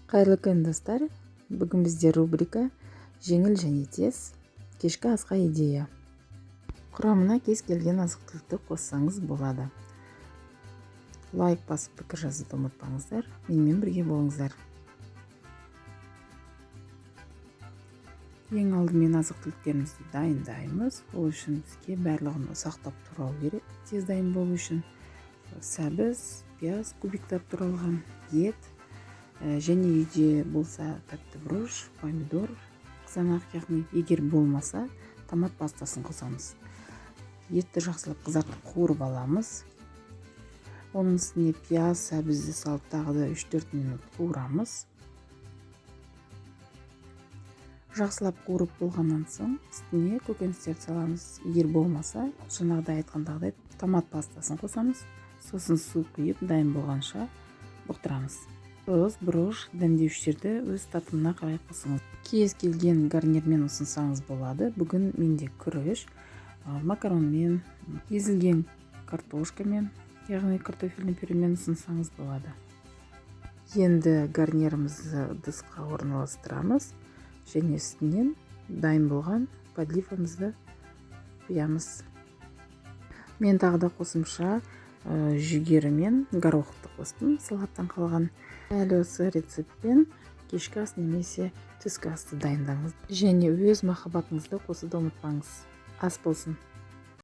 Қайырлы күн, достар! Бүгін бізде рубрика «Жеңіл және тез кешкі асқа идея». Құрамына кез келген азық-түлікті қоссаңыз болады. Лайк басып, пікір жазуды ұмытпаңыздар. Менімен бірге болыңыздар. Ең алдымен азық-түліктерімізді дайындаймыз. Ол үшін бізге барлығын ұсақтап турау керек, тез дайын болу үшін. Сәбіз, пияз кубиктап туралған, ет және үйде болса тәтті бұрыш, помидор, қызанақ, яғни егер болмаса, томат пастасын қосамыз. Етті жақсылап қызартып, қуырып аламыз. Оның үстіне пияз, сәбізді салып, тағы да 3-4 минут қуырамыз. Жақсылап қуырып болғаннан соң үстіне көкөністерді саламыз. Егер болмаса, жаңағыдай айтқандағыдай, томат пастасын қосамыз. Сосын су құйып, дайын болғанша бұқтырамыз. Тұз, бұрыш, дәмдеуіштерді өз татымына қарай қосыңыз. Кез келген гарнирмен ұсынсаңыз болады. Бүгін менде күріш, макаронмен, езілген картошкамен, яғни картофельный пюремен ұсынсаңыз болады. Енді гарнирімізді ыдысқа орналастырамыз және үстінен дайын болған подливамызды құямыз. Мен тағы да қосымша жүгері мен горохты қостым, салаттан қалған. Дәл осы рецептпен кешкі ас немесе түскі асты дайындаңыз және өз махаббатыңызды қосуды ұмытпаңыз. Ас болсын!